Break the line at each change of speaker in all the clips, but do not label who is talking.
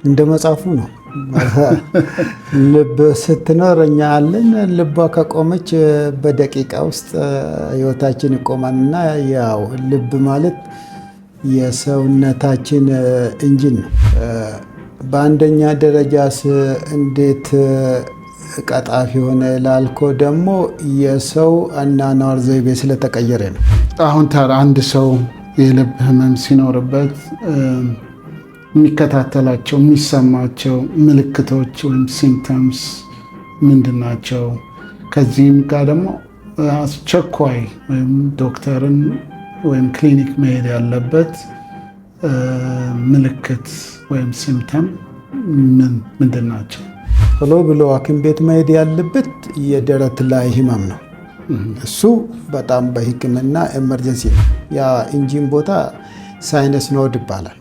እንደ መጽሐፉ ነው። ልብ ስትኖር እኛ አለን። ልቧ ከቆመች በደቂቃ ውስጥ ህይወታችን ይቆማል። እና ያው ልብ ማለት የሰውነታችን engine ነው። በአንደኛ ደረጃስ እንዴት ቀጣፊ ሆነ ላልኮ ደግሞ የሰው አኗኗር ዘይቤ ስለተቀየረ ነው።
አሁን ታዲያ አንድ ሰው የልብ ህመም ሲኖርበት የሚከታተላቸው፣ የሚሰማቸው ምልክቶች ወይም symptoms ምንድን ናቸው? ከዚህም ጋር ደግሞ አስቸኳይ ወይም ዶክተርን ወይም ክሊኒክ መሄድ ያለበት ምልክት ወይም symptom ምንድን ናቸው?
ቶሎ ብሎ ሐኪም ቤት መሄድ ያለበት የደረት ላይ ህመም ነው። እሱ በጣም በሕክምና emergency ነው። ያ engine ቦታ sinus node ይባላል።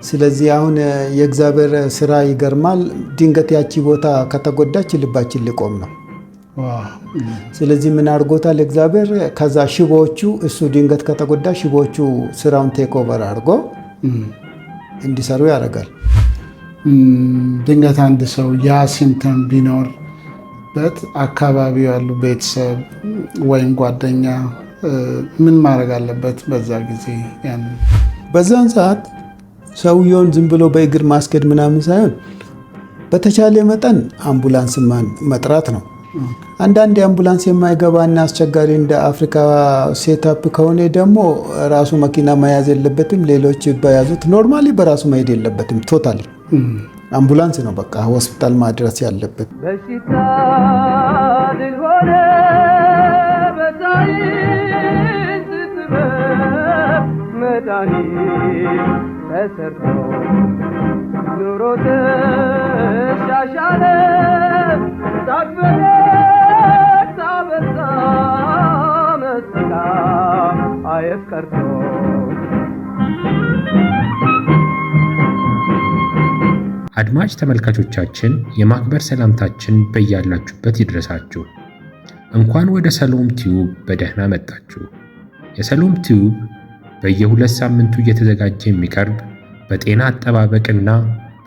ስለዚህ አሁን የእግዚአብሔር ስራ ይገርማል። ድንገት ያቺ ቦታ ከተጎዳች ልባችን ሊቆም ነው። ስለዚህ ምን አድርጎታል እግዚአብሔር? ከዛ ሽቦዎቹ፣ እሱ ድንገት ከተጎዳ ሽቦዎቹ ስራውን take over አድርጎ እንዲሰሩ ያደርጋል።
ድንገት አንድ ሰው ያ symptom ቢኖርበት አካባቢው ያሉ ቤተሰብ ወይም ጓደኛ ምን ማድረግ አለበት በዛ ጊዜ? ያን
በዛን ሰዓት ሰውየውን ዝም ብሎ በእግር ማስኬድ ምናምን ሳይሆን በተቻለ መጠን አምቡላንስ መጥራት ነው። አንዳንድ አምቡላንስ የማይገባና አስቸጋሪ እንደ አፍሪካ setup ከሆነ ደግሞ ራሱ መኪና መያዝ የለበትም። ሌሎች በያዙት normally በራሱ መሄድ የለበትም። Totally አምቡላንስ ነው በቃ ሆስፒታል ማድረስ ያለበት።
በሽታ ድል ሆነ በሳይንስ ጥበብ፣ መድኃኒት ተሰርቶ ኑሮ ተሻሻለ፣ ሳቅ ፈገግታ በዛ፣ መሰቃየት ቀርቶ።
አድማጭ ተመልካቾቻችን፣ የማክበር ሰላምታችን በያላችሁበት ይድረሳችሁ። እንኳን ወደ ሰሎም ቲዩብ በደህና መጣችሁ። የሰሎም ቲዩብ በየ2 ሳምንቱ እየተዘጋጀ የሚቀርብ፣ በጤና አጠባበቅና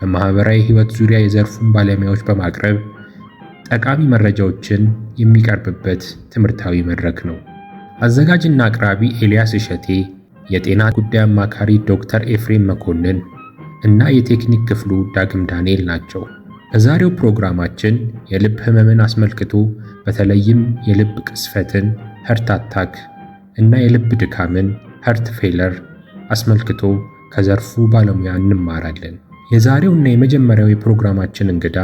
በማህበራዊ ሕይወት ዙሪያ የዘርፉን ባለሙያዎች በማቅረብ ጠቃሚ መረጃዎችን የሚቀርብበት ትምህርታዊ መድረክ ነው። አዘጋጅና አቅራቢ ኤልያስ እሸቴ፣ የጤና ጉዳይ አማካሪ ዶክተር ኤፍሬም መኮንን እና የቴክኒክ ክፍሉ ዳግም ዳንኤል ናቸው። በዛሬው ፕሮግራማችን የልብ ህመምን አስመልክቶ በተለይም የልብ ቅስፈትን heart attack እና የልብ ድካምን heart failure አስመልክቶ ከዘርፉ ባለሙያ እንማራለን። የዛሬውና የመጀመሪያው የፕሮግራማችን እንግዳ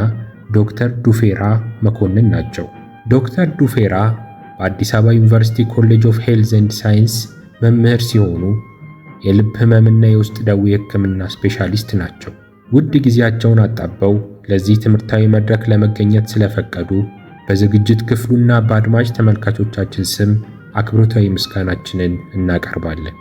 ዶክተር ዱፌራ መኮንን ናቸው። ዶክተር ዱፌራ በአዲስ አበባ ዩኒቨርሲቲ College of Health and Science መምህር ሲሆኑ የልብ ህመምና የውስጥ ደዌ ሕክምና ስፔሻሊስት ናቸው። ውድ ጊዜያቸውን አጣበው ለዚህ ትምህርታዊ መድረክ ለመገኘት ስለፈቀዱ በዝግጅት ክፍሉና በአድማጭ ተመልካቾቻችን ስም አክብሮታዊ ምስጋናችንን እናቀርባለን።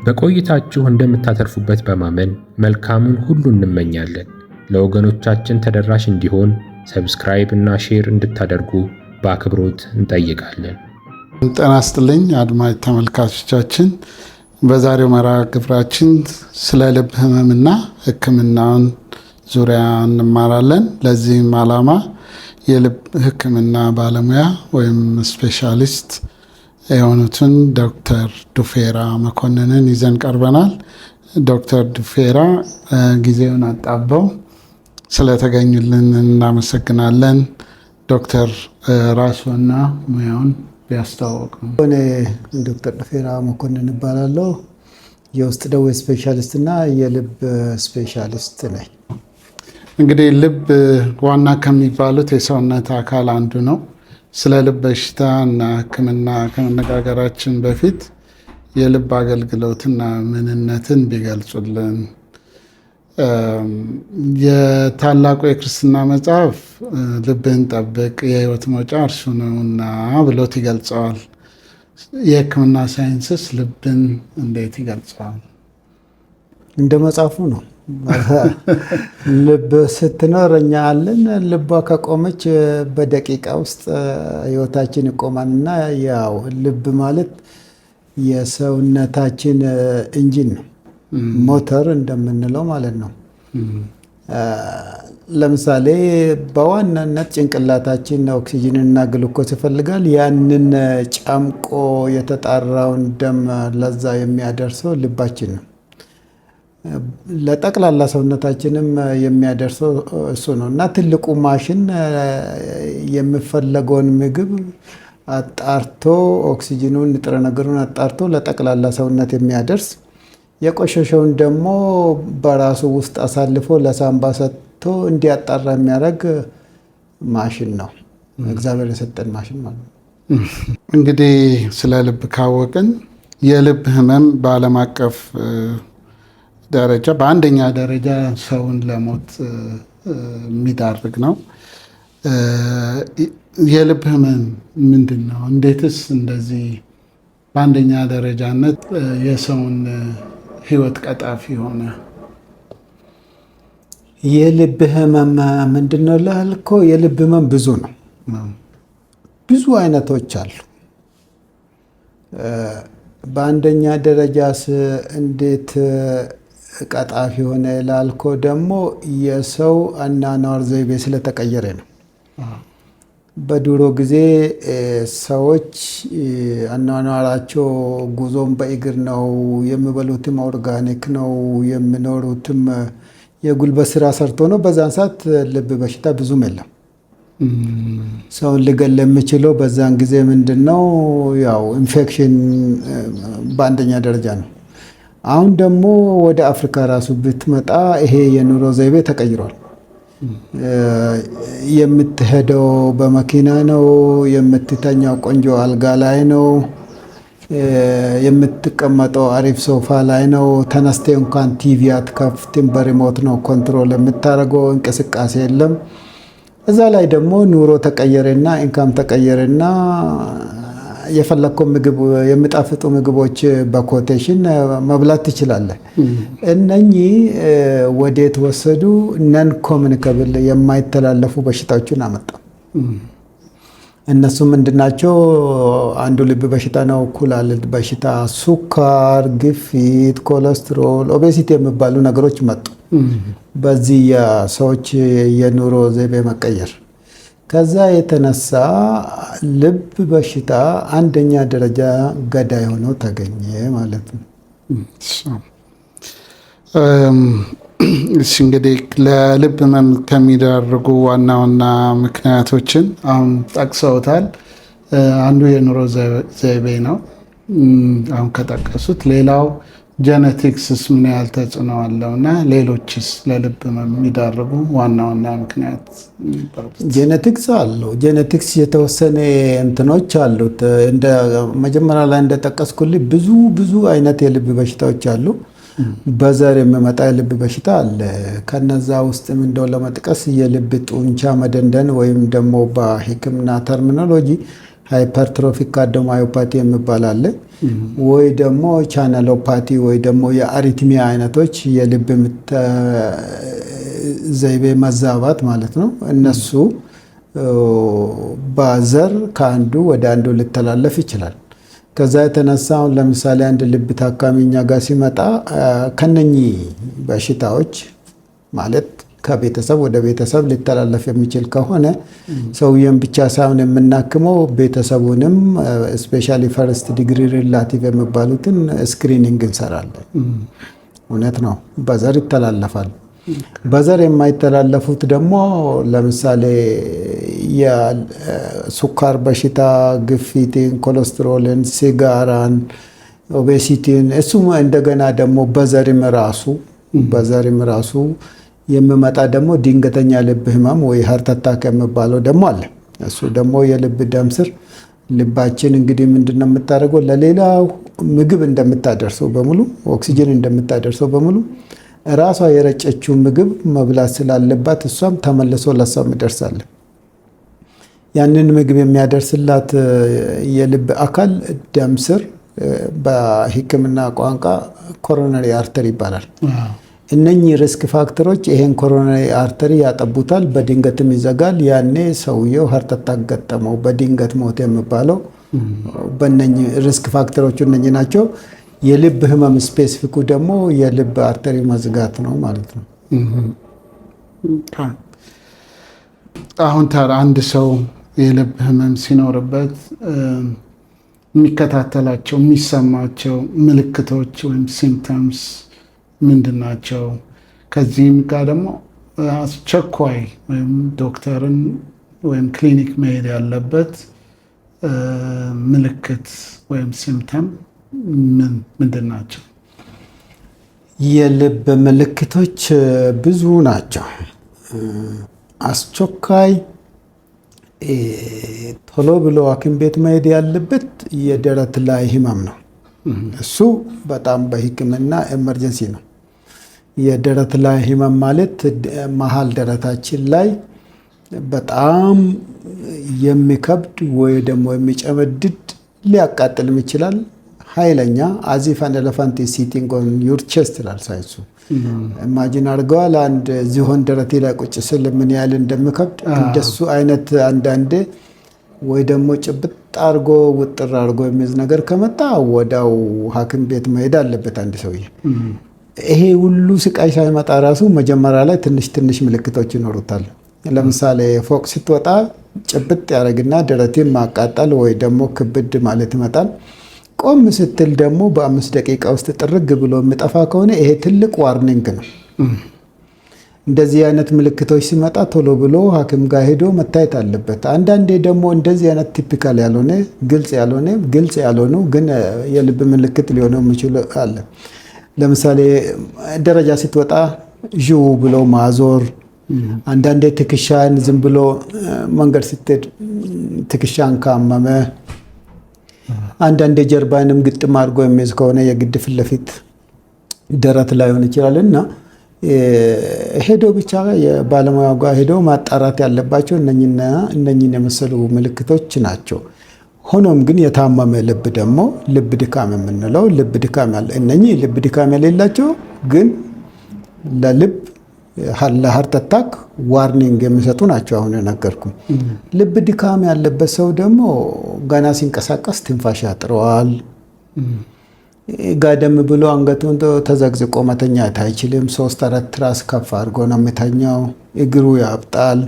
በቆይታችሁ እንደምታተርፉበት በማመን መልካሙን ሁሉ እንመኛለን። ለወገኖቻችን ተደራሽ እንዲሆን subscribe እና share እንድታደርጉ በአክብሮት እንጠይቃለን።
ጤና ይስጥልኝ አድማጭ ተመልካቾቻችን። በዛሬው መርሃ ግብራችን ስለ ልብ ህመምና ሕክምናውን ዙሪያ እንማራለን። ለዚህም ዓላማ የልብ ሕክምና ባለሙያ ወይም ስፔሻሊስት የሆኑትን ዶክተር ዱፌራ መኮንንን ይዘን ቀርበናል። ዶክተር ዱፌራ ጊዜውን አጣበው ስለተገኙልን እናመሰግናለን። ዶክተር ራስዎና ሙያውን ቢያስተዋውቁ።
እኔ ዶክተር ዱፌራ መኮንን እባላለሁ። የውስጥ ደዌ ስፔሻሊስት እና የልብ ስፔሻሊስት ነኝ።
እንግዲህ ልብ ዋና ከሚባሉት የሰውነት አካል አንዱ ነው። ስለ ልብ በሽታ እና ሕክምና ከመነጋገራችን በፊት የልብ አገልግሎትና ምንነትን ቢገልጹልን። የታላቁ የክርስትና መጽሐፍ ልብህን ጠብቅ፣ የሕይወት መውጫ እርሱ ነውና ብሎት ይገልጸዋል። የሕክምና ሳይንስስ ልብን እንዴት ይገልጸዋል?
እንደ መጽሐፉ ነው። ልብ ስትኖር እኛ አለን። ልቧ ከቆመች በደቂቃ ውስጥ ህይወታችን ይቆማል። እና ያው ልብ ማለት የሰውነታችን engine ነው፣ ሞተር እንደምንለው ማለት ነው። ለምሳሌ በዋናነት ጭንቅላታችን ኦክሲጅንና ግሉኮስ ይፈልጋል። ያንን ጨምቆ የተጣራውን ደም ለዛ የሚያደርሰው ልባችን ነው። ለጠቅላላ ሰውነታችንም የሚያደርሰው እሱ ነው እና ትልቁ ማሽን የሚፈለገውን ምግብ አጣርቶ፣ ኦክሲጅኑን፣ ንጥረ ነገሩን አጣርቶ ለጠቅላላ ሰውነት የሚያደርስ፣ የቆሸሸውን ደግሞ በራሱ ውስጥ አሳልፎ ለሳምባ ሰጥቶ እንዲያጣራ የሚያደርግ ማሽን ነው። እግዚአብሔር የሰጠን ማሽን ማለት ነው።
እንግዲህ ስለ ልብ ካወቅን የልብ ህመም በዓለም አቀፍ ደረጃ በአንደኛ ደረጃ ሰውን ለሞት የሚዳርግ ነው። የልብ ህመም ምንድን ነው? እንዴትስ እንደዚህ በአንደኛ ደረጃነት የሰውን ህይወት ቀጣፊ ሆነ?
የልብ ህመም ምንድን ነው ላልከው፣ የልብ ህመም ብዙ ነው። ብዙ አይነቶች አሉ። በአንደኛ ደረጃስ እንዴት ቀጣፊ ሆነ ላልከው ደግሞ የሰው አኗኗር ዘይቤ ስለተቀየረ ነው። በድሮ ጊዜ ሰዎች አኗኗራቸው ጉዞም በእግር ነው፣ የሚበሉትም organic ነው፣ የሚኖሩትም የጉልበት ስራ ሰርቶ ነው። በዛን ሰዓት ልብ በሽታ ብዙም የለም። ሰውን ሊገል የሚችለው በዛን ጊዜ ምንድን ነው? ያው ኢንፌክሽን በአንደኛ ደረጃ ነው። አሁን ደግሞ ወደ አፍሪካ ራሱ ብትመጣ ይሄ የኑሮ ዘይቤ ተቀይሯል። የምትሄደው በመኪና ነው። የምትተኛው ቆንጆ አልጋ ላይ ነው። የምትቀመጠው አሪፍ ሶፋ ላይ ነው። ተነስተህ እንኳን ቲቪ አትከፍትም፣ በ remote ነው control የምታደርገው። እንቅስቃሴ የለም። እዛ ላይ ደግሞ ኑሮ ተቀየረና income ተቀየረና የፈለግከው ምግብ፣ የሚጣፍጡ ምግቦች በ quotation መብላት ትችላለህ። እነኚህ ወዴት ወሰዱ? Non communicable፣ የማይተላለፉ በሽታዎችን አመጣ። እነሱ ምንድናቸው? አንዱ ልብ በሽታ ነው፣ ኩላሊት በሽታ፣ ስኳር፣ ግፊት፣ ኮሌስትሮል፣ obesity የሚባሉ ነገሮች መጡ። በዚህ የሰዎች የኑሮ ዘይቤ መቀየር ከዛ የተነሳ ልብ በሽታ አንደኛ ደረጃ ገዳይ ሆኖ ተገኘ ማለት ነው።
እሺ፣ እንግዲህ ለልብ ህመም ከሚዳርጉ ዋና ዋና ምክንያቶችን አሁን ጠቅሰውታል። አንዱ የኑሮ ዘይቤ ነው አሁን ከጠቀሱት። ሌላው genetics ስ ምን ያህል ተጽዕኖ አለው እና ሌሎችስ ለልብ ህመም የሚዳርጉ ዋና ዋና ምክንያት የሚባሉት?
Genetics አለው። Genetics የተወሰነ እንትኖች አሉት። እንደ መጀመሪያ ላይ እንደጠቀስኩልህ ብዙ ብዙ አይነት የልብ በሽታዎች አሉ። በዘር የሚመጣ የልብ በሽታ አለ። ከነዛ ውስጥም እንደው ለመጥቀስ የልብ ጡንቻ መደንደን ወይም ደግሞ በሕክምና terminology hypertrophic cardiomyopathy የሚባል አለ። ወይ ደግሞ channelopathy ወይ ደግሞ የ arrhythmia አይነቶች፣ የልብ ምት ዘይቤ መዛባት ማለት ነው። እነሱ በዘር ከአንዱ ወደ አንዱ ሊተላለፍ ይችላል። ከዛ የተነሳ አሁን ለምሳሌ አንድ ልብ ታካሚ እኛ ጋር ሲመጣ ከነኚህ በሽታዎች ማለት ከቤተሰብ ወደ ቤተሰብ ሊተላለፍ የሚችል ከሆነ ሰውየን ብቻ ሳይሆን የምናክመው ቤተሰቡንም especially first degree relative የሚባሉትን screening እንሰራለን። እውነት ነው፣ በዘር ይተላለፋል። በዘር የማይተላለፉት ደግሞ ለምሳሌ የስኳር በሽታ፣ ግፊትን፣ ኮሌስትሮልን፣ ሲጋራን፣ obesity ን፣ እሱም እንደገና ደግሞ በዘርም ራሱ የሚመጣ ደግሞ ድንገተኛ ልብ ህመም ወይ heart attack የሚባለው ደግሞ አለ። እሱ ደግሞ የልብ ደም ስር፣ ልባችን እንግዲህ ምንድን ነው የምታደርገው? ለሌላው ምግብ እንደምታደርሰው በሙሉ፣ ኦክሲጅን እንደምታደርሰው በሙሉ ራሷ የረጨችው ምግብ መብላት ስላለባት እሷም ተመልሶ ለሷም ይደርሳል። ያንን ምግብ የሚያደርስላት የልብ አካል ደም ስር በሕክምና ቋንቋ coronary artery ይባላል። እነኚህ risk factor ኦች ይሄን coronary artery ያጠቡታል፣ በድንገትም ይዘጋል። ያኔ ሰውየው heart attack ገጠመው፣ በድንገት ሞት የሚባለው በእነኚህ risk factor ኦቹ እነኚህ ናቸው። የልብ ህመም specific ኩ ደግሞ የልብ artery መዝጋት ነው ማለት ነው።
አሁን ታዲያ አንድ ሰው የልብ ህመም ሲኖርበት የሚከታተላቸው የሚሰማቸው ምልክቶች ወይም symptoms ምንድን ናቸው? ከዚህም ጋር ደግሞ አስቸኳይ ወይም ዶክተርን ወይም ክሊኒክ መሄድ ያለበት ምልክት ወይም symptom ምንድን ናቸው?
የልብ ምልክቶች ብዙ ናቸው። አስቸኳይ ቶሎ ብሎ ሐኪም ቤት መሄድ ያለበት የደረት ላይ ህመም ነው። እሱ በጣም በሕክምና emergency ነው። የደረት ላይ ህመም ማለት መሀል ደረታችን ላይ በጣም የሚከብድ ወይ ደግሞ የሚጨመድድ፣ ሊያቃጥልም ይችላል። ኃይለኛ as if an elephant sitting on your chest ይላል ሳይንሱ። Imagine አድርገዋል። አንድ ዝሆን ደረቴ ላይ ቁጭ ስል ምን ያህል እንደሚከብድ፣ እንደሱ አይነት አንዳንዴ ወይ ደግሞ ጭብጥ አድርጎ ውጥር አድርጎ የሚይዝ ነገር ከመጣ ወዲያው ሐኪም ቤት መሄድ አለበት አንድ ሰውዬ። ይሄ ሁሉ ስቃይ ሳይመጣ ራሱ መጀመሪያ ላይ ትንሽ ትንሽ ምልክቶች ይኖሩታል። ለምሳሌ ፎቅ ስትወጣ ጭብጥ ያደርግና ደረቴን ማቃጠል ወይ ደግሞ ክብድ ማለት ይመጣል። ቆም ስትል ደግሞ በ5 ደቂቃ ውስጥ ጥርግ ብሎ የሚጠፋ ከሆነ ይሄ ትልቅ warning ነው። እንደዚህ አይነት ምልክቶች ሲመጣ ቶሎ ብሎ ሐኪም ጋር ሄዶ መታየት አለበት። አንዳንዴ ደግሞ እንደዚህ አይነት typical ያልሆነ፣ ግልጽ ያልሆኑ ግን የልብ ምልክት ሊሆነው የሚችሉ አለ። ለምሳሌ ደረጃ ስትወጣ ዥው ብሎ ማዞር፣ አንዳንዴ ትከሻን ዝም ብሎ መንገድ ስትሄድ ትከሻን ካመመ፣ አንዳንዴ ጀርባንም ግጥም አድርጎ የሚይዝ ከሆነ የግድ ፊት ለፊት ደረት ላይሆን ይችላል እና ሄዶ ብቻ የባለሙያው ጋር ሄዶ ማጣራት ያለባቸው እነኝና እነኝን የመሰሉ ምልክቶች ናቸው። ሆኖም ግን የታመመ ልብ ደግሞ ልብ ድካም የምንለው ልብ ድካም ያለ፣ እነኚህ ልብ ድካም የሌላቸው ግን ለልብ ለ heart attack warning የሚሰጡ ናቸው። አሁን የነገርኩ ልብ ድካም ያለበት ሰው ደግሞ ገና ሲንቀሳቀስ ትንፋሽ ያጥረዋል። ጋደም ብሎ አንገቱን ተዘቅዝቆ መተኛት አይችልም። ሶስት አራት ትራስ ከፍ አድርጎ ነው የሚተኛው። እግሩ ያብጣል።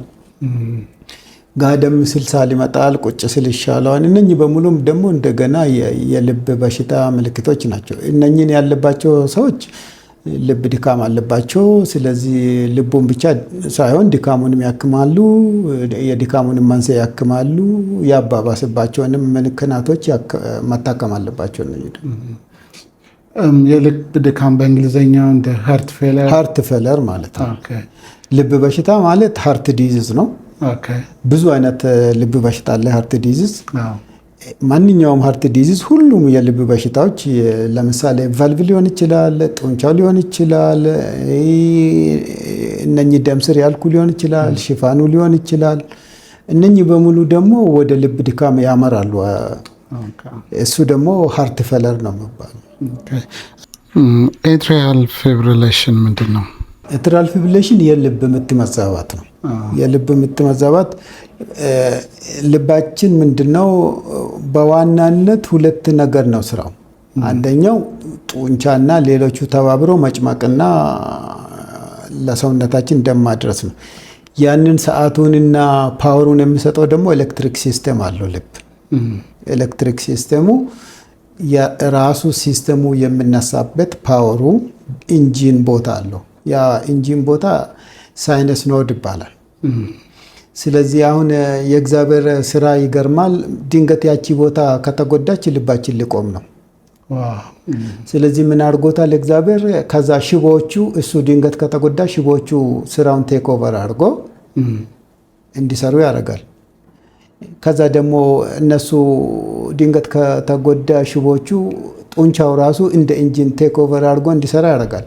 ጋደም ስል ሳል ይመጣል፣ ቁጭ ስል ይሻለዋል። እነኚህ በሙሉም ደግሞ እንደገና የልብ በሽታ ምልክቶች ናቸው። እነኚህን ያለባቸው ሰዎች ልብ ድካም አለባቸው። ስለዚህ ልቡን ብቻ ሳይሆን ድካሙንም ያክማሉ፣ የድካሙንም መንስኤ ያክማሉ። ያባባሰባቸውንም ምክንያቶች መታከም አለባቸው። እነኚህ
የልብ ድካም በእንግሊዝኛው እንደ heart failure
Heart failure ማለት ነው። ልብ በሽታ ማለት heart disease ነው። ብዙ አይነት ልብ በሽታ አለ። Heart disease፣ ማንኛውም heart disease፣ ሁሉም የልብ በሽታዎች ለምሳሌ ቫልቭ ሊሆን ይችላል፣ ጡንቻው ሊሆን ይችላል፣ እነኚህ ደም ስር ያልኩ ሊሆን ይችላል፣ ሽፋኑ ሊሆን ይችላል። እነኚህ በሙሉ ደግሞ ወደ ልብ ድካም ያመራሉ። እሱ ደግሞ heart failure ነው የሚባለው።
Atrial fibrillation ምንድን ነው?
Atrial fibrillation የልብ ምት መዛባት ነው። የልብ ምት መዛባት፣ ልባችን ምንድነው? በዋናነት ሁለት ነገር ነው ስራው። አንደኛው ጡንቻና ሌሎቹ ተባብሮ መጭመቅና ለሰውነታችን ደም ማድረስ ነው። ያንን ሰዓቱንና power ኡን የሚሰጠው ደግሞ electric system አለው ልብ። Electric system ኡ የራሱ system ኡ የሚነሳበት power ኡ engine ቦታ አለው። ያ engine ቦታ sinus node ይባላል። ስለዚህ አሁን የእግዚአብሔር ስራ ይገርማል። ድንገት ያቺ ቦታ ከተጎዳች ልባችን ሊቆም ነው። ስለዚህ ምን አድርጎታል እግዚአብሔር? ከዛ ሽቦዎቹ፣ እሱ ድንገት ከተጎዳ ሽቦዎቹ ስራውን take over አድርጎ እንዲሰሩ ያደርጋል። ከዛ ደግሞ እነሱ ድንገት ከተጎዳ ሽቦቹ ጡንቻው ራሱ እንደ engine take over አድርጎ እንዲሰራ ያደርጋል።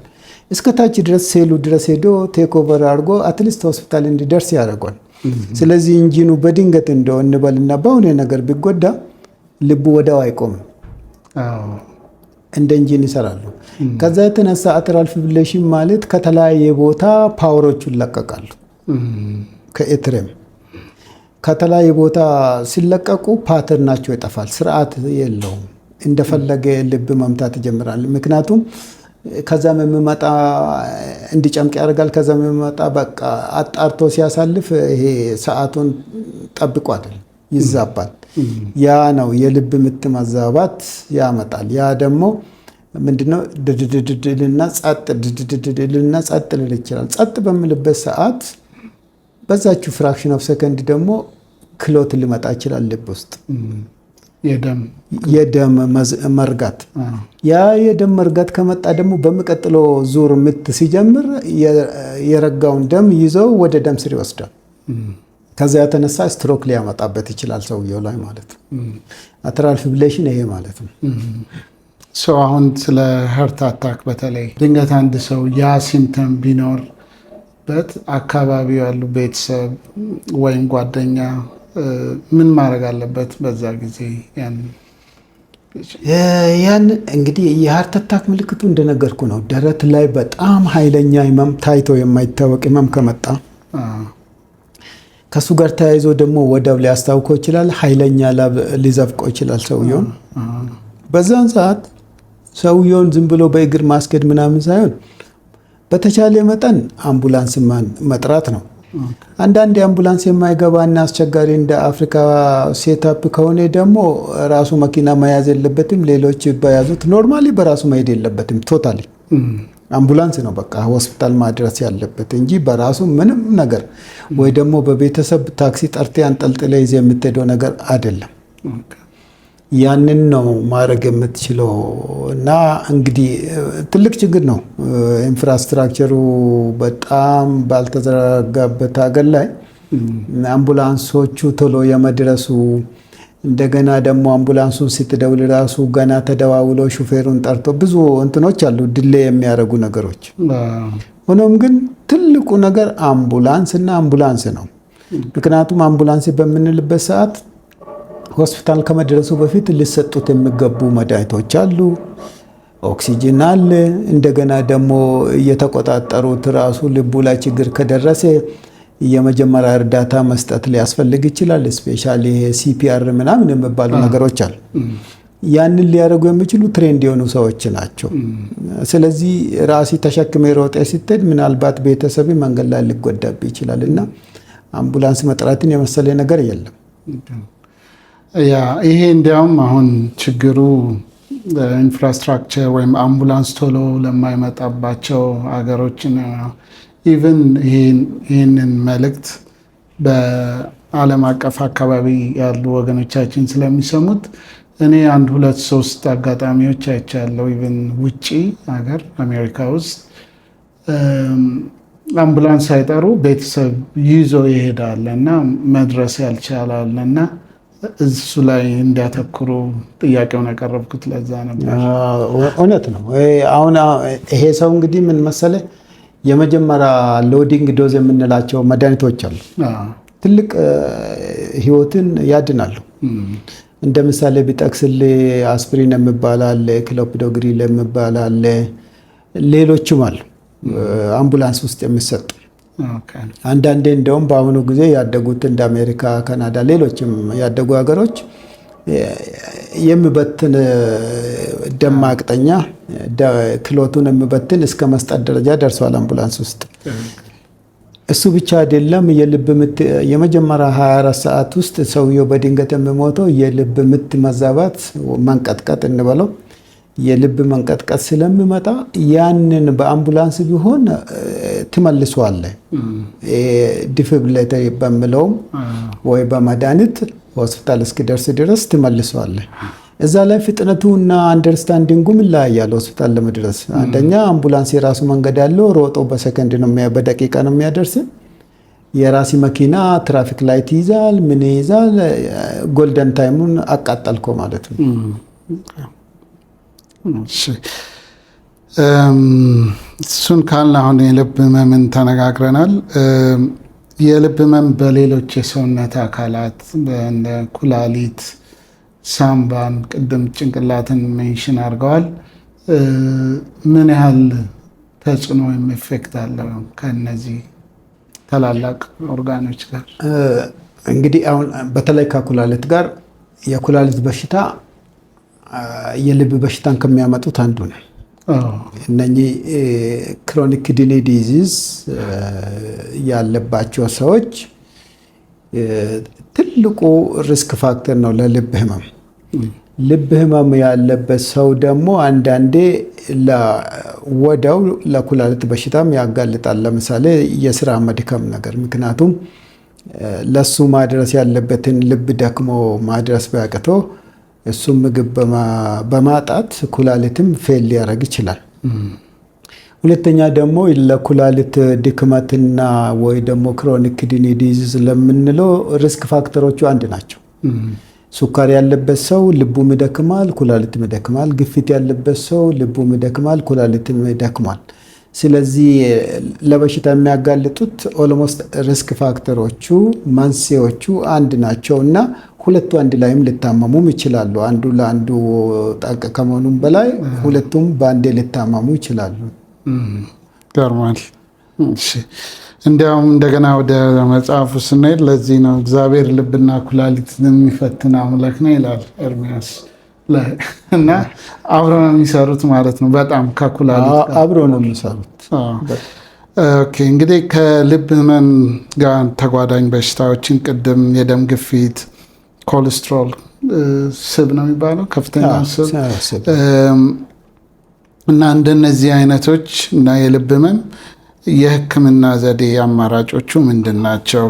እስከ ታች ድረስ ሴሉ ድረስ ሄዶ take over አድርጎ at least ሆስፒታል እንዲደርስ ያደርጓል። ስለዚህ engine ኑ በድንገት እንደው እንበልና በሆነ ነገር ቢጎዳ ልቡ ወዲያው አይቆምም። እንደ engine ይሰራሉ። ከዛ የተነሳ atrial fibrillation ማለት ከተለያየ ቦታ power ኦቹ ይለቀቃሉ። ከ atrium ከተለያየ ቦታ ሲለቀቁ pattern ኣቸው ይጠፋል። ስርዓት የለውም። እንደፈለገ ልብ መምታት ይጀምራል። ምክንያቱም ከዛም የሚመጣ እንዲጨምቅ ያደርጋል። ከዛም የሚመጣ በቃ አጣርቶ ሲያሳልፍ ይሄ ሰዓቱን ጠብቆ አይደለም፣ ይዛባል። ያ ነው የልብ ምት መዛባት ያመጣል። ያ ደግሞ ምንድነው? ድድድድልና ጸጥ፣ ድድድድልና ጸጥ ሊል ይችላል። ጸጥ በሚልበት ሰዓት በዛችው fraction of second ደግሞ clot ሊመጣ ይችላል ልብ ውስጥ።
የደም
የደም መርጋት። ያ የደም መርጋት ከመጣ ደግሞ በሚቀጥለው ዙር ምት ሲጀምር የረጋውን ደም ይዘው ወደ ደም ስር ይወስዳል። ከዛ የተነሳ ስትሮክ ሊያመጣበት ይችላል ሰውየው ላይ ማለት ነው። Atrial fibrillation ይሄ ማለት ነው።
So አሁን ስለ heart attack በተለይ ድንገት አንድ ሰው ያ symptom ቢኖርበት አካባቢው ያሉ ቤተሰብ ወይም ጓደኛ ምን ማድረግ አለበት በዛ ጊዜ? ያን
ያን እንግዲህ የ heart attack ምልክቱ እንደነገርኩ ነው። ደረት ላይ በጣም ኃይለኛ ህመም፣ ታይቶ የማይታወቅ ህመም ከመጣ፣ ከእሱ ጋር ተያይዞ ደግሞ ወዲያው ሊያስታውከው ይችላል። ኃይለኛ ላብ ሊዘፍቀው ይችላል ሰውየውን። በዛን ሰዓት ሰውየውን ዝም ብሎ በእግር ማስኬድ ምናምን ሳይሆን በተቻለ መጠን አምቡላንስ መጥራት ነው። አንዳንድ አምቡላንስ የማይገባና አስቸጋሪ እንደ አፍሪካ setup ከሆነ ደግሞ ራሱ መኪና መያዝ የለበትም። ሌሎች በያዙት normally በራሱ መሄድ የለበትም። Totally አምቡላንስ ነው በቃ ሆስፒታል ማድረስ ያለበት እንጂ በራሱ ምንም ነገር ወይ ደግሞ በቤተሰብ ታክሲ ጠርቴ አንጠልጥለ ይዘህ የምትሄደው ነገር አይደለም። ያንን ነው ማድረግ የምትችለው። እና እንግዲህ ትልቅ ችግር ነው። Infrastructure ኡ በጣም ባልተዘረጋበት ሀገር ላይ አምቡላንሶቹ ቶሎ የመድረሱ፣ እንደገና ደግሞ አምቡላንሱን ስትደውል ራሱ ገና ተደዋውሎ ሹፌሩን ጠርቶ ብዙ እንትኖች አሉ፣ delay የሚያደርጉ ነገሮች። ሆኖም ግን ትልቁ ነገር አምቡላንስ እና አምቡላንስ ነው። ምክንያቱም አምቡላንስ በምንልበት ሰዓት ሆስፒታል ከመድረሱ በፊት ሊሰጡት የሚገቡ መድኃኒቶች አሉ፣ ኦክሲጅን አለ። እንደገና ደግሞ እየተቆጣጠሩት ራሱ ልቡ ላይ ችግር ከደረሰ የመጀመሪያ እርዳታ መስጠት ሊያስፈልግ ይችላል። Especially CPR ምናምን የሚባሉ ነገሮች አሉ። ያንን ሊያደርጉ የሚችሉ trained የሆኑ ሰዎች ናቸው። ስለዚህ ራሲ ተሸክመህ ሮጠህ ስትሄድ ምናልባት ቤተሰብ መንገድ ላይ ሊጎዳብህ ይችላል እና አምቡላንስ መጥራትን የመሰለ ነገር የለም።
Yeah፣ ይሄ እንዲያውም አሁን ችግሩ infrastructure ወይም አምቡላንስ ቶሎ ለማይመጣባቸው ሀገሮች፣ even ይህንን መልእክት በዓለም አቀፍ አካባቢ ያሉ ወገኖቻችን ስለሚሰሙት እኔ አንድ ሁለት ሶስት አጋጣሚዎች አይቻለሁ። Even ውጪ ሀገር አሜሪካ ውስጥ አምቡላንስ ሳይጠሩ ቤተሰብ ይዞ ይሄዳል እና መድረስ ያልቻላል እና እሱ ላይ እንዲያተኩሩ ጥያቄውን ያቀረብኩት ለዛ ነበር።
እውነት ነው። አሁን ይሄ ሰው እንግዲህ ምን መሰለህ፣ የመጀመሪያ loading dose የምንላቸው መድኃኒቶች አሉ። ትልቅ ህይወትን ያድናሉ። እንደ ምሳሌ ቢጠቅስልህ አስፕሪን የሚባል አለ፣ clopidogrel የሚባል አለ፣ ሌሎችም አሉ አምቡላንስ ውስጥ የሚሰጡ። አንዳንዴ እንደውም በአሁኑ ጊዜ ያደጉት እንደ አሜሪካ፣ ካናዳ፣ ሌሎችም ያደጉ ሀገሮች የሚበትን ደም ማቅጠኛ፣ clot ኡን የሚበትን እስከ መስጠት ደረጃ ደርሷል አምቡላንስ ውስጥ። እሱ ብቻ አይደለም። የልብ ምት የመጀመሪያ 24 ሰዓት ውስጥ ሰውየው በድንገት የሚሞተው የልብ ምት መዛባት፣ መንቀጥቀጥ እንበለው፣ የልብ መንቀጥቀጥ ስለሚመጣ ያንን በአምቡላንስ ቢሆን ትመልሰዋለህ። Defibrillator በሚለውም ወይ በመድኃኒት ሆስፒታል እስኪደርስ ድረስ ትመልሰዋለህ። እዛ ላይ ፍጥነቱ እና understanding ኡም ይለያያል። ሆስፒታል ለመድረስ አንደኛ አምቡላንስ የራሱ መንገድ ያለው ሮጦ በሰከንድ ነው፣ በደቂቃ ነው የሚያደርስ። የራሲ መኪና traffic light ይይዛል፣ ምን ይይዛል። Golden time ኡን አቃጠልኮ ማለት ነው።
እሺ፣ እሱን ካልን አሁን የልብ ህመምን ተነጋግረናል። የልብ ህመም በሌሎች የሰውነት አካላት እንደ ኩላሊት፣ ሳምባን፣ ቅድም ጭንቅላትን mention አድርገዋል። ምን ያህል ተጽዕኖ ወይም effect አለው ከእነዚህ ታላላቅ ኦርጋኖች ጋር?
እንግዲህ አሁን በተለይ ከኩላሊት ጋር የኩላሊት በሽታ የልብ በሽታን ከሚያመጡት አንዱ ነው። እነኚህ chronic kidney disease ያለባቸው ሰዎች ትልቁ risk factor ነው ለልብ ህመም። ልብ ህመም ያለበት ሰው ደግሞ አንዳንዴ ወዲያው ለኩላሊት በሽታም ያጋልጣል። ለምሳሌ የስራ መድከም ነገር፣ ምክንያቱም ለሱ ማድረስ ያለበትን ልብ ደክሞ ማድረስ ቢያቅተው እሱም ምግብ በማጣት ኩላሊትም fail ሊያደርግ ይችላል። ሁለተኛ ደግሞ ለኩላሊት ድክመትና ወይ ደግሞ chronic kidney disease ለምንለው risk factor ኦቹ አንድ ናቸው። ስኳር ያለበት ሰው ልቡም ይደክማል፣ ኩላሊትም ይደክማል። ግፊት ያለበት ሰው ልቡም ይደክማል፣ ኩላሊትም ይደክማል። ስለዚህ ለበሽታ የሚያጋልጡት almost risk factor ኦቹ መንስኤዎቹ አንድ ናቸው እና ሁለቱ አንድ ላይም ሊታመሙም ይችላሉ። አንዱ ለአንዱ ጠንቅ ከመሆኑም በላይ ሁለቱም በአንዴ ሊታመሙ ይችላሉ።
ገርማል። እሺ፣ እንዲያውም እንደገና ወደ መጽሐፉ ስንሄድ ለዚህ ነው እግዚአብሔር ልብና ኩላሊት የሚፈትን አምላክ ነው ይላል ኤርሚያስ ላይ፣ እና አብሮ ነው የሚሰሩት ማለት ነው። በጣም ከኩላሊት ጋር
አብሮ ነው የሚሰሩት።
Okay፣ እንግዲህ ከልብ ህመም ጋር ተጓዳኝ በሽታዎችን ቅድም የደም ግፊት፣ ኮሌስትሮል፣ ስብ ነው የሚባለው፣ ከፍተኛ ስብ እና እንደነዚህ አይነቶች እና የልብ ህመም የህክምና ዘዴ አማራጮቹ ምንድን ናቸው?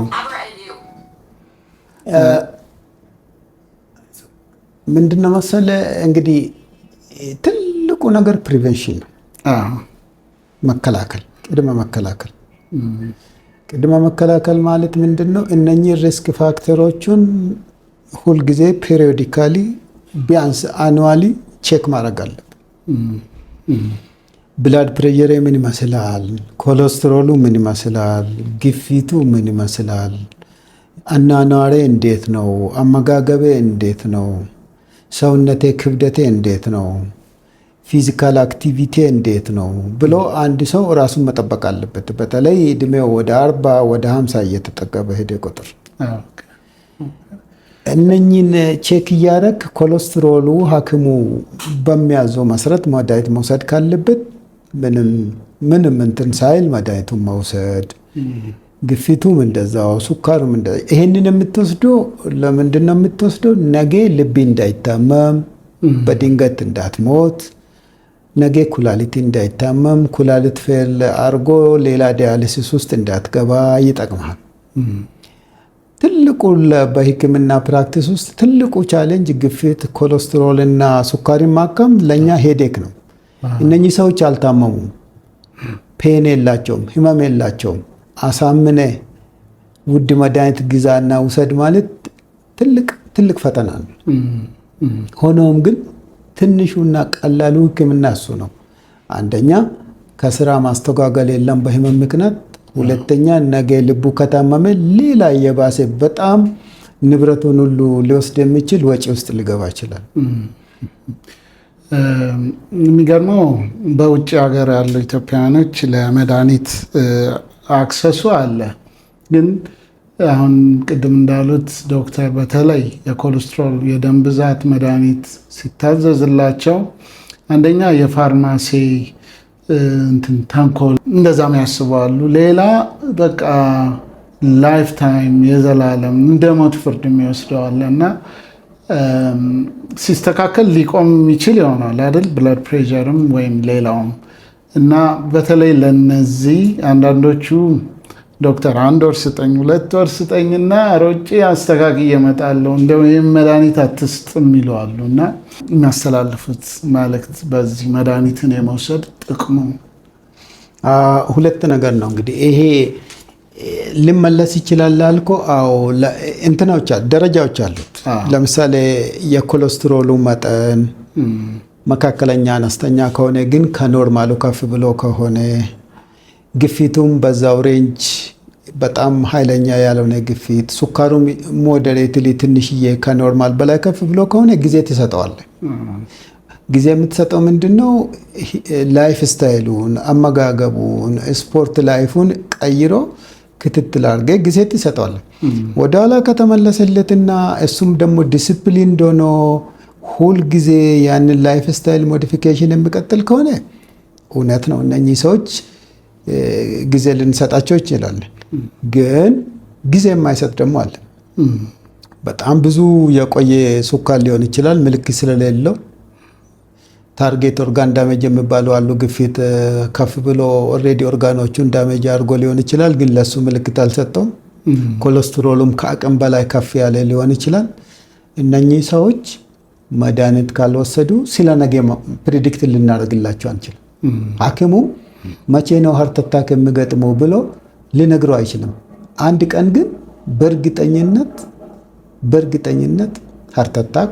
ምንድነው መሰለ፣ እንግዲህ ትልቁ ነገር prevention ነው፣ መከላከል፣ ቅድመ መከላከል። ቅድመ መከላከል ማለት ምንድን ነው? እነኚህ risk factor ኦቹን ሁልጊዜ periodically ቢያንስ annually check ማድረግ አለብን። Blood pressure ምን ይመስላል? ኮሌስትሮሉ ምን ይመስላል? ግፊቱ ምን ይመስላል? አኗኗሬ እንዴት ነው? አመጋገቤ እንዴት ነው? ሰውነቴ ክብደቴ እንዴት ነው? Physical activity እንዴት ነው ብሎ አንድ ሰው ራሱን መጠበቅ አለበት። በተለይ እድሜው ወደ 40፣ ወደ 50 እየተጠጋ በሄደ ቁጥር እነኚህን check እያደረግ ኮሌስትሮሉ ሐኪሙ በሚያዘው መሰረት መድኃኒት መውሰድ ካለበት ምንም ምንም እንትን ሳይል መድኃኒቱን መውሰድ፣ ግፊቱም እንደዛው፣ ስኳሩም እንደዛ። ይሄንን የምትወስደው ለምንድን ነው የምትወስደው? ነገ ልብ እንዳይታመም፣ በድንገት እንዳትሞት፣ ነገ ኩላሊት እንዳይታመም፣ ኩላሊት fail አርጎ ሌላ dialysis ውስጥ እንዳትገባ ይጠቅምሃል። ትልቁ በሕክምና practice ውስጥ ትልቁ challenge ግፊት፣ ኮሌስትሮል እና ስኳርን ማከም ለእኛ headache ነው። እነኚህ ሰዎች አልታመሙም፣ pain የላቸውም፣ ህመም የላቸውም። አሳምነህ ውድ መድኃኒት ግዛና ውሰድ ማለት ትልቅ ትልቅ ፈተና ነው። ሆኖም ግን ትንሹና ቀላሉ ሕክምና እሱ ነው። አንደኛ ከስራ ማስተጓገል የለም በህመም ምክንያት። ሁለተኛ ነገ ልቡ ከታመመ ሌላ የባሰ በጣም ንብረቱን ሁሉ ሊወስድ የሚችል ወጪ ውስጥ ሊገባ ይችላል።
የሚገርመው በውጭ ሀገር ያሉ ኢትዮጵያውያኖች ለመድኃኒት access ኡ አለ። ግን አሁን ቅድም እንዳሉት ዶክተር በተለይ የኮሌስትሮል፣ የደም ብዛት መድኃኒት ሲታዘዝላቸው አንደኛ የፋርማሲ እንትን ተንኮል እንደዛም ያስባሉ። ሌላ በቃ lifetime የዘላለም እንደ ሞት ፍርድ የሚወስደዋል እና ሲስተካከል ሊቆም የሚችል ይሆናል አይደል? Blood pressure ም ወይም ሌላውም። እና በተለይ ለነዚህ አንዳንዶቹ ዶክተር አንድ ወር ስጠኝ፣ 2 ወር ስጠኝና ሮጬ አስተካክዬ እመጣለሁ፣ እንደው ይህም መድኃኒት አትስጥ የሚሉ አሉ። እና የሚያስተላልፉት መልእክት በዚህ መድኃኒትን የመውሰድ ጥቅሙ?
ሁለት ነገር ነው እንግዲህ። ይሄ ሊመለስ ይችላል አልኮ፣ አዎ፣ እንትናዎች አሉ፣ ደረጃዎች አሉት። ለምሳሌ የኮሌስትሮሉ መጠን መካከለኛ፣ አነስተኛ ከሆነ ግን ከ normal ኡ ከፍ ብሎ ከሆነ፣ ግፊቱም በዛው range በጣም ኃይለኛ ያልሆነ ግፊት፣ ስኳሩም moderately ትንሽዬ ከ normal በላይ ከፍ ብሎ ከሆነ ጊዜ ትሰጠዋለህ። ጊዜ የምትሰጠው ምንድን ነው? Lifestyle ኡን፣ አመጋገቡን፣ ስፖርት life ኡን ቀይሮ ክትትል አድርገህ ጊዜ ትሰጠዋለህ። ወደኋላ ከተመለሰለትና እሱም ደግሞ ዲስፕሊን ሆኖ ሁልጊዜ ያንን lifestyle modification የሚቀጥል ከሆነ እውነት ነው። እነኚህ ሰዎች ጊዜ ልንሰጣቸው ይችላለን። ግን ጊዜ የማይሰጥ ደግሞ አለ። በጣም ብዙ የቆየ ስኳር ሊሆን ይችላል፣ ምልክት ስለሌለው target organ damage የሚባሉ አሉ። ግፊት ከፍ ብሎ already organ ኦቹን damage አድርጎ ሊሆን ይችላል፣ ግን ለሱ ምልክት አልሰጠውም። ኮሌስትሮሉም ከአቅም በላይ ከፍ ያለ ሊሆን ይችላል። እነኚህ ሰዎች መድኃኒት ካልወሰዱ ስለ ነገ predict ልናደርግላቸው አንችልም። ሐኪሙ መቼ ነው heart attack የሚገጥመው ብሎ ሊነግረው አይችልም። አንድ ቀን ግን በእርግጠኝነት heart attack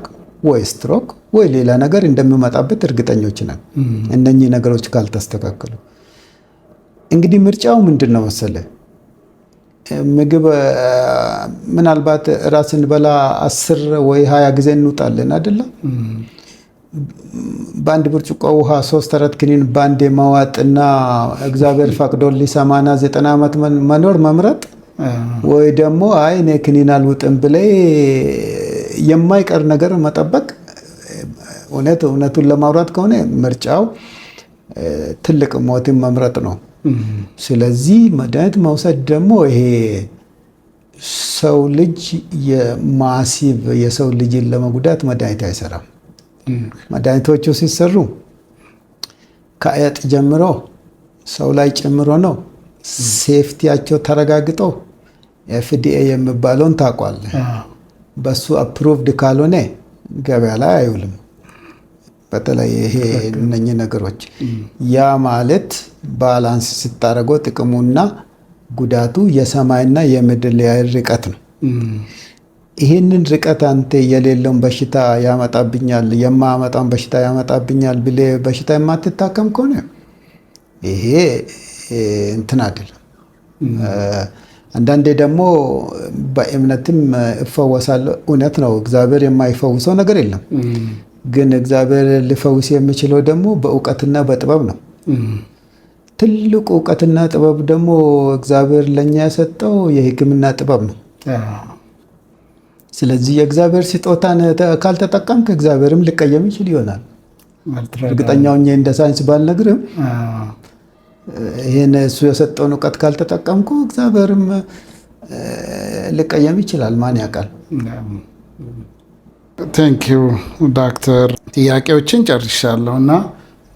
ወይ ስትሮክ ወይ ሌላ ነገር እንደሚመጣበት እርግጠኞች ነን። እነኚህ ነገሮች ካልተስተካከሉ እንግዲህ ምርጫው ምንድን ነው መሰለ? ምግብ ምናልባት ራስን ስንበላ 10 ወይ 20 ጊዜ እንውጣለን አይደለም? በአንድ ብርጭቆ ውሃ ሶስት አራት ክኒን በአንዴ መዋጥና እግዚአብሔር ፈቅዶልኝ 80 90 ዓመት መኖር መምረጥ ወይ ደግሞ አይ እኔ ክኒን አልውጥም ብለህ የማይቀር ነገር መጠበቅ፣ እውነት እውነቱን ለማውራት ከሆነ ምርጫው ትልቅ ሞትን መምረጥ ነው። ስለዚህ መድኃኒት መውሰድ ደግሞ ይሄ ሰው ልጅ የ massive የሰው ልጅን ለመጉዳት መድኃኒት አይሰራም። መድኃኒቶቹ ሲሰሩ ከአይጥ ጀምሮ ሰው ላይ ጨምሮ ነው safety ያቸው ተረጋግጦ FDA የሚባለውን ታውቋለህ። በሱ approved ካልሆነ ገበያ ላይ አይውልም። በተለይ ይሄ እነኚህ ነገሮች ያ ማለት balance ስታደርገው ጥቅሙና ጉዳቱ የሰማይና የምድር ያህል ርቀት ነው። ይህንን ርቀት አንተ የሌለውን በሽታ ያመጣብኛል፣ የማያመጣውን በሽታ ያመጣብኛል ብለህ በሽታ የማትታከም ከሆነ ይሄ እንትን አይደለም። አንዳንዴ ደግሞ በእምነትም እፈወሳለሁ። እውነት ነው፣ እግዚአብሔር የማይፈውሰው ነገር የለም። ግን እግዚአብሔር ሊፈውስ የሚችለው ደግሞ በእውቀትና በጥበብ ነው። ትልቁ እውቀትና ጥበብ ደግሞ እግዚአብሔር ለእኛ የሰጠው የሕክምና ጥበብ ነው። ስለዚህ የእግዚአብሔር ስጦታን ካልተጠቀምክ እግዚአብሔርም ሊቀየም ይችል ይሆናል። እርግጠኛ ሆኜ እንደ ሳይንስ ባልነግርም ይህን እሱ የሰጠውን እውቀት ካልተጠቀምኩ እግዚአብሔርም ሊቀየም ይችላል። ማን ያውቃል?
Thank you ዶክተር። ጥያቄዎችን ጨርሻለሁ እና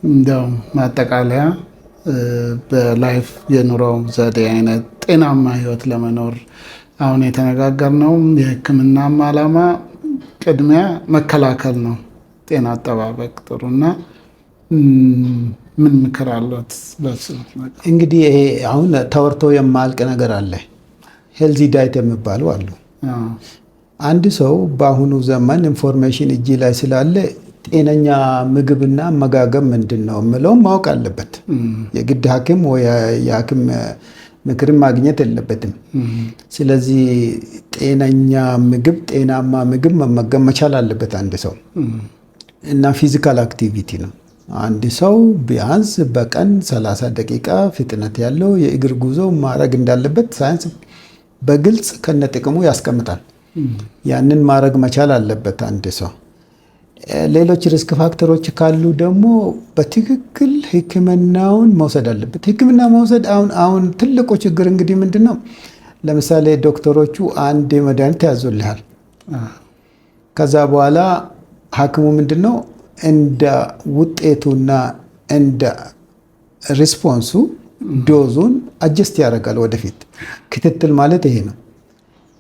እንዲያው ማጠቃለያ በ life የኑሮ ዘዴ አይነት ጤናማ ህይወት ለመኖር አሁን የተነጋገርነው የህክምናም ዓላማ ቅድሚያ መከላከል ነው። ጤና አጠባበቅ ጥሩ እና ምን ምክር አለት?
እንግዲህ ይሄ አሁን ተወርቶ የማያልቅ ነገር አለ። Healthy diet የሚባሉ አሉ። አንድ ሰው በአሁኑ ዘመን information እጅ ላይ ስላለ ጤነኛ ምግብና አመጋገብ ምንድን ነው የምለውም ማወቅ አለበት። የግድ ሐኪም ወይ የሐኪም ምክርን ማግኘት የለበትም። ስለዚህ ጤነኛ ምግብ፣ ጤናማ ምግብ መመገብ መቻል አለበት አንድ ሰው እና physical activity ነው። አንድ ሰው ቢያንስ በቀን 30 ደቂቃ ፍጥነት ያለው የእግር ጉዞ ማድረግ እንዳለበት ሳይንስ በግልጽ ከነጥቅሙ ያስቀምጣል። ያንን ማድረግ መቻል አለበት አንድ ሰው። ሌሎች risk factor ኦች ካሉ ደግሞ በትክክል ሕክምናውን መውሰድ አለበት። ሕክምና መውሰድ አሁን ትልቁ ችግር እንግዲህ ምንድን ነው? ለምሳሌ ዶክተሮቹ አንድ መድኃኒት ያዙልሃል። ከዛ በኋላ ሐኪሙ ምንድን ነው እንደ ውጤቱና እንደ response ኡ dose ኡን adjust ያደርጋል ወደፊት። ክትትል ማለት ይሄ ነው።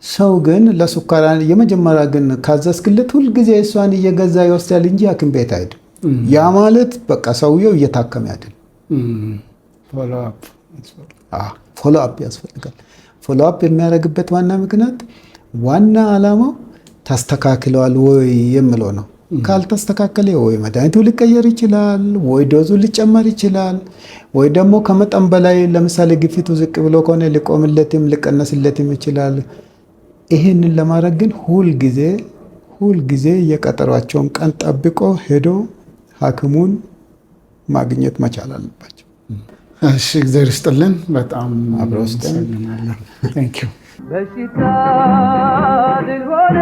ሰው ግን ለስኳር የመጀመሪያ ግን ካዘዝክለት ሁልጊዜ እሷን እየገዛ ይወስዳል እንጂ ሐኪም ቤት አይሄድም። ያ ማለት በቃ ሰውየው እየታከመ አይደለም። Follow up ያስፈልጋል። Follow up የሚያደርግበት ዋና ምክንያት ዋና ዓላማው ተስተካክለዋል ወይ የሚለው ነው። ካልተስተካከለ ወይ መድኃኒቱ ሊቀየር ይችላል፣ ወይ dose ኡ ሊጨመር ይችላል፣ ወይ ደግሞ ከመጠን በላይ ለምሳሌ ግፊቱ ዝቅ ብሎ ከሆነ ሊቆምለትም ሊቀነስለትም ይችላል። ይህንን ለማድረግ ግን ሁልጊዜ ሁልጊዜ የቀጠሯቸውን ቀን ጠብቆ ሄዶ ሐኪሙን ማግኘት መቻል አለባቸው።
እሺ፣ እግዚአብሔር ይስጥልን። በጣም
አብረው ይስጥልን።
አመሰግናለሁ። Thank you።
በሽታ ድል ሆነ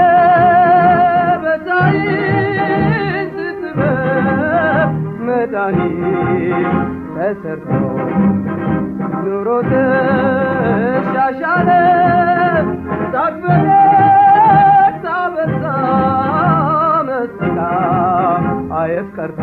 በሳይንስ ጥበብ መድኃኒት። ተሰርቶ ኑሮ ተሻሻለ፣ ሳቅ በደስታ በዛ፣ መስቃ አየፍ ቀርቶ።